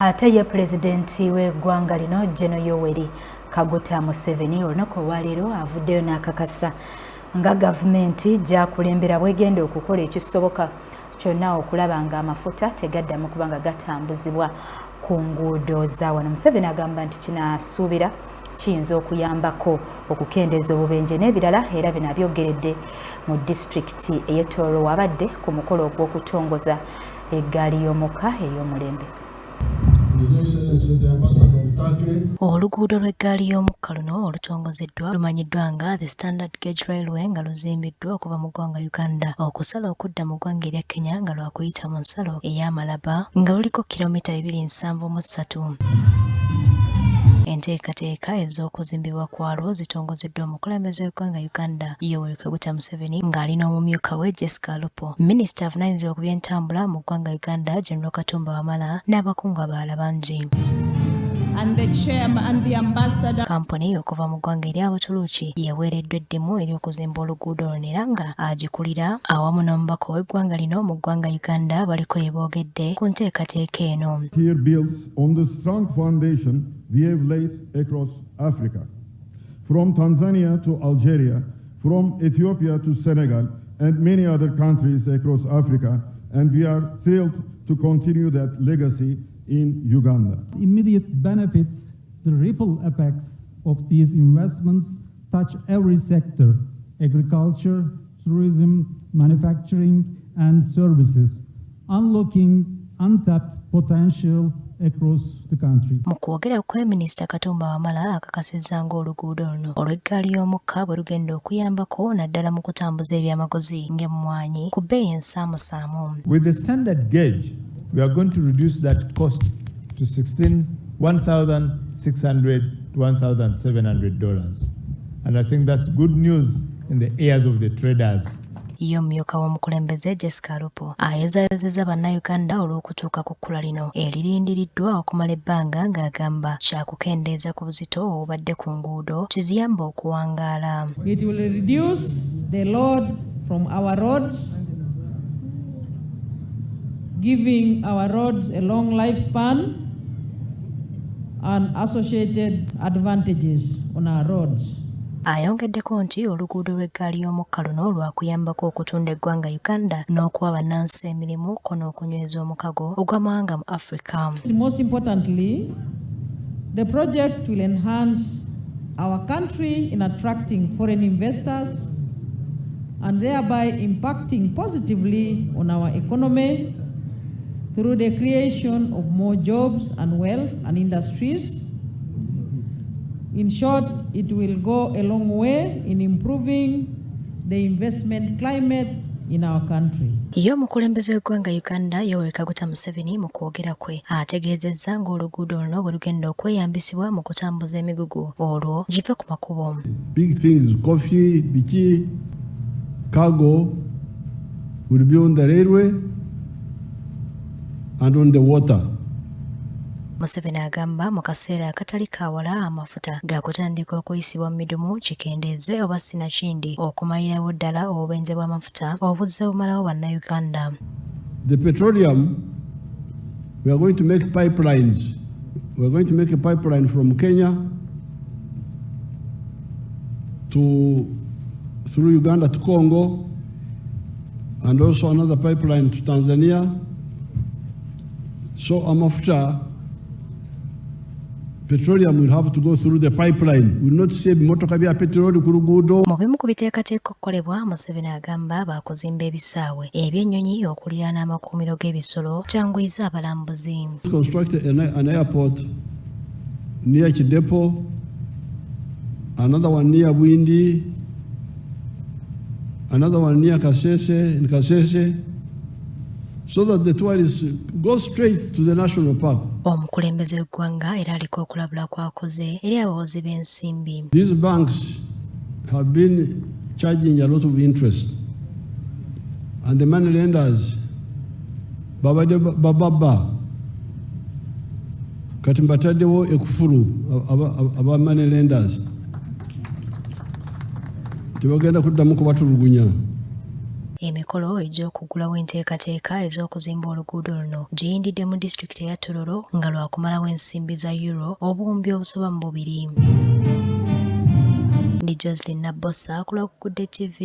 Ate ye Pulezidenti w'eggwanga lino, General Yoweri Kaguta Museveni, olunaku olwaleero avuddeyo n'akakasa nga gavumenti gy'akulembera bwegenda okukola ekisoboka kyonna okulaba nga amafuta tegaddamu kubanga gatambuzibwa ku nguudo za wano. Museveni agamba nti kinaasuubira kiyinza okuyambako okukendeeza obubenje n'ebirala, era bino abyogeredde mu disitulikiti ey'e Tooro wabadde ku mukolo ogw'okutongoza eggaali y'omukka ey'omulembe. Oluguudo lw'eggaali y'omukka luno olutongozeddwa lumanyiddwa nga the Standard Gauge Railway, nga luzimbiddwa okuva mu ggwanga Uganda okusala okudda mu ggwanga erya Kenya, nga lwakuyita mu nsalo ey'Amalaba, nga luliko kilomita 273. Enteekateeka ez'okuzimbibwa kwalwo zitongozeddwa omukulembeze w'eggwanga Uganda, Yoweri Kaguta Museveni, ng'ali n'omumyuka we Jessica Alupo, minisita avunaanyizibwa ku by'entambula mu ggwanga Uganda, General Katumba Wamala, n'abakungu abalala bangi. And the chairman and the ambassador. Kampuni okuva mu ggwanga erya Butuluuki yeweereddwa eddimu ery'okuzimba oluguudo luno, era nga agikulira awamu n'omubaka ow'eggwanga lino mu ggwanga Uganda baliko ye boogedde ku nteekateeka eno. Here builds on the strong foundation we have laid across Africa. From Tanzania to Algeria, from Ethiopia to Senegal, and many other countries across Africa, and we are thrilled to continue that legacy in Uganda. Immediate benefits, the ripple effects of these investments touch every sector: agriculture, tourism, manufacturing, and services, unlocking untapped potential across the country. Mu kwogera kwe, Minisita Katumba Wamala akakasizza ng'oluguudo luno olw'eggaali y'omukka bwe lugenda okuyambako naddala mu kutambuza ebyamaguzi ng'emmwanyi ku bbeeyi ensaamusaamu. With the standard gauge, we are going to reduce that cost to 16, $1,600 to $1,700. And I think that's good news in the ears of the traders. Ye omumyuka w'omukulembeze Jessica Alupo ayozaayozezza Bannayuganda olw'okutuuka ku kkula lino eririndiriddwa okumala ebbanga, ng'agamba kyakukendeeza ku buzito obubadde ku nguudo kiziyamba okuwangaala. It will reduce the load from our roads, giving our roads a long lifespan and associated advantages on our roads. Ayongeddeko nti oluguudo lw'eggaali y'omukka luno lwakuyambako okutunda eggwanga Uganda n'okuwa bannansi emirimu, ko n'okunyweza omukago ogw'amawanga mu Africa. Most importantly, the project will enhance our country in attracting foreign investors and thereby impacting positively on our economy through the creation of more jobs and wealth and industries. In short, it will go a long way in improving the investment climate in our country. Ye omukulembeze w'eggwanga Uganda, Yoweri Kaguta Museveni, mu kwogera kwe ategeezezza ng'oluguudo luno bwe lugenda okweyambisibwa mu kutambuza emigugu olwo give ku makubo. Big things, coffee, biki, cargo will be on the railway and on the water. Museveni agamba mu kaseera akatali kawala amafuta gakutandika okuyisibwa mu midumu, kikendeeze oba sinakindi okumalirawo ddala obubenje bw'amafuta obuzze bumalawo Bannayuganda. The petroleum, we are going to make pipelines. We are going to make a pipeline from Kenya to through Uganda to Congo, and also another pipeline to Tanzania. So amafuta, petroleum will have to go through the pipeline. We will not see ebimotoka bya peteroli ku luguudo. Mu bimu ku biteekateeka okukolebwa, Museveni agamba baakuzimba ebisaawe ebyennyonyi okuliraana amakuumiro g'ebisolo kyanguyiza abalambuzi. Construct an airport near Kidepo, another one near Bwindi, another one near Kasese, in Kasese, so that the tourists go straight to the national park. Omukulembeze w'eggwanga era aliko okulabula kw'akoze eri abawozi b'ensimbi. These banks have been charging a lot of interest, and the money lenders babadde bababba. Kati mbataddewo ekufulu aba money lenders, tebagenda kuddamu kubatulugunya. Emikolo egy'okuggulawo enteekateeka ez'okuzimba oluguudo luno giyindidde mu disitulikiti eya Tororo nga lwakumalawo ensimbi za Euro 2002,000. Ndi Jocelyn Nabbosa ku lwa Kukudde TV.